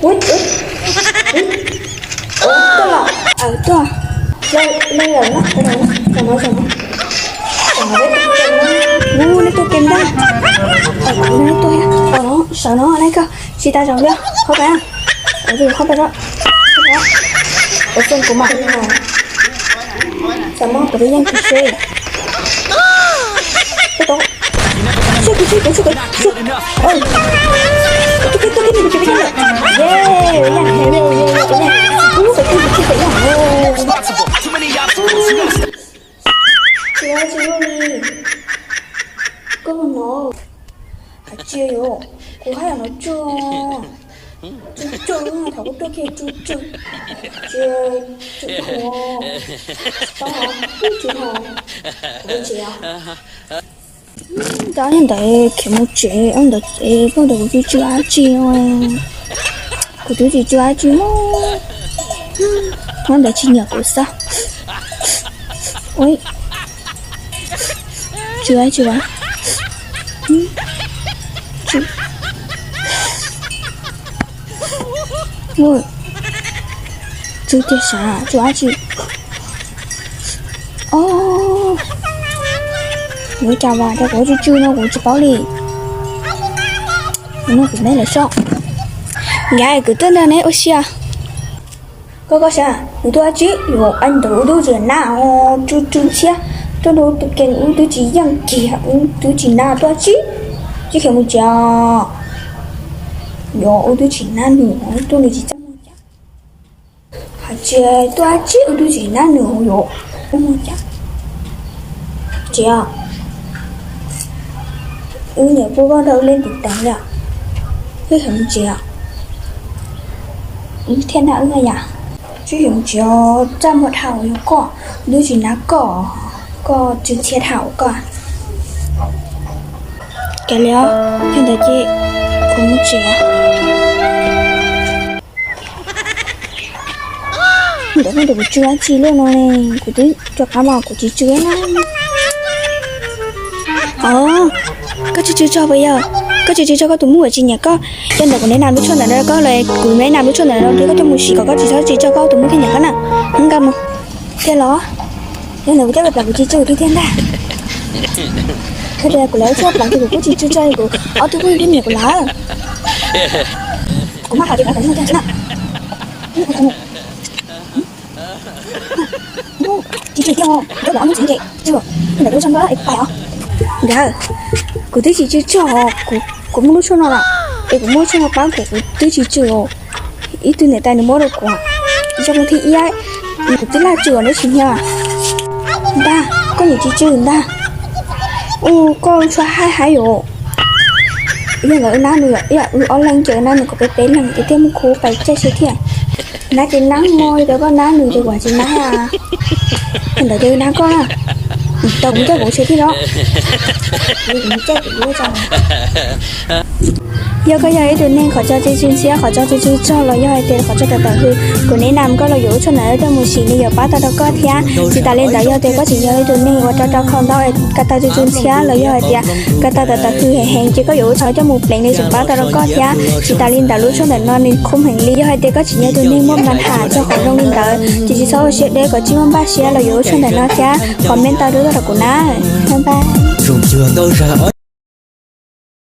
Ub, ub, ub, tuaj los, tuaj, lawm na, zaum no, zaum no, zaum no, zaum no, nej tuaj ke ntag, nej tuaj, zaum no, zaum no, nej koj tsis tas zaum li, qhov pem, qhov pem, qhov pem, kuv xeeb kuv mam, xav muab kuv tus yeej kuv seb, kuv seb, kuv seb, kuv seb, kuv seb, ye, yeej, yeej, yeej, yeej, kuv seb, kuv seb, kuv seb, yeej, tsis tsis li, koj no, hais tsis yog, kuv haj yam no tsuj, tsuj tsuj, thaum kuv tuaj kiag tsuj tsuj, tsis, tsuj tsuj, tsis tau, tsis tau, kuv tsis. Cov ntawd khiav mus tsev, ntawd tsev, koj ntawd kuv tsis tsw dab tsi, kuv twb tsis tsw dab tsi li. Ntawd tsis nyiam kuv xwb. Ua, tsw dab tsi as? Tsw tiag sav, tsw dab tsi? Os, ua cas vas rau kuv tsw tsw no kuv tsis paub li. Kuv nug kuv me lawv soj. Nkad kuv tuaj nrog neb ua si. Koj, koj sav, nws tuaj dab tsi? Yuav ua ntawd ub tub tsis nab, tsw tsw ntxhiab, tuaj nrog tus ke ub tub tsis yeej kiag, ub tub tsis nab tuaj dab tsi? Tsis khiav mus tsev. Yuav ub tub tsis nab nws, tuaj nws tsis txaj muag cas. Hais tsis tuaj dab tsi, ub tub tsis nab nws yuav ua cas? Tsis, wb niam pub koj nrog wb leej twg tau li, wb khiav mus tsev. Wb thiaj nab wb yam, wb khiav mus tsev, txaj muag dhau yog koj, ub tub tsis nab koj, koj tsw ntxhiab dhau koj. Kav liam, yog ntawd ces kuv mus tsev. Ntawd kuv tsw dab tsi luaj no ne, kuv twb rov qab mas kuv tsis tsw na. Os, koj tsw tsw tso puas yog? Koj tsw tsw tso koj tus muam tsis nyiam koj. Yog ntawd kuv neb nam lub tshuaj ntawm no rau koj los kuv neb nam lub tshuaj ntawm no rau koj coj mus siv kom koj tsis txhob tsw tso koj tus muam thiaj nyiam koj na. Hnub nkaj mus thiaj los. Yog ntawd kuv coj plas kuv tsis tsw tiag tiag ntag. Koj tias kuv lawv tshuaj plas ces kuv kuj tsis tsw tso li, kuv ob tug kuj nyiam kuv lawm. Kuv maj qhov tias kuv tau nyiam tiag na. Tsis tsw tiag, koj lawv ob hnub tsev ces tsw, ntawm lub tshuaj no es pais os. Nkawd, kuv twb tsis tsw tso, kuv muaj lub tshuaj no lawm, es kuv muaj lub tshuaj no pab kuv, kuv twb tsis tsw. Ib tug niam tais nws muab rau kuv, zoo li thib ib, kuv twb laj tsw neb tsis nyiam. Ntag, koj niam tsis tsw ntag. Ua koj tshuav haib haib yom. Yog nkawd nab nws, wb ob leeg ces nab nws kom peb peb leeg es thiaj muaj khub pais caij tsheb thiab. Nab ces nab mog, yog tias koj nab nws ces kuv tsis nab. Ntawd ces nab koj, tau kuv caij kuv tsheb thiab los. Yog koj yog ib tug neeg qhov tso tsw tsw ntxhiab, qhov tso tsw tsw tso los yog hais tias qhov tso tawm tawm hws, kuv neb nam koj los yuav ua tshuaj ntawm no coj mus siv nws yuav pab tau rau koj thiab. Tsis tas li ntawd yog tias koj tseem yog ib tug neeg uas rau rau khau ntau es koj tau tsw tsw ntxhiab los yog hais tias koj tau tawm tawm hws heev heev ces koj yuav ua tshuaj coj mus pleev nws tseem pab tau rau koj thiab. Tsis tas li ntawd lub tshuaj ntawm no nws khum heev li, yog hais tias koj tseem yog ib tug neeg muaj npam tham txog qhov zoo li ntawd ces tsis txhob ua siab deb, kom tsis muaj npaj siab los yuav ua tshuaj ntawm no thiab. Comment tau dua rau kuv na. Bye bye.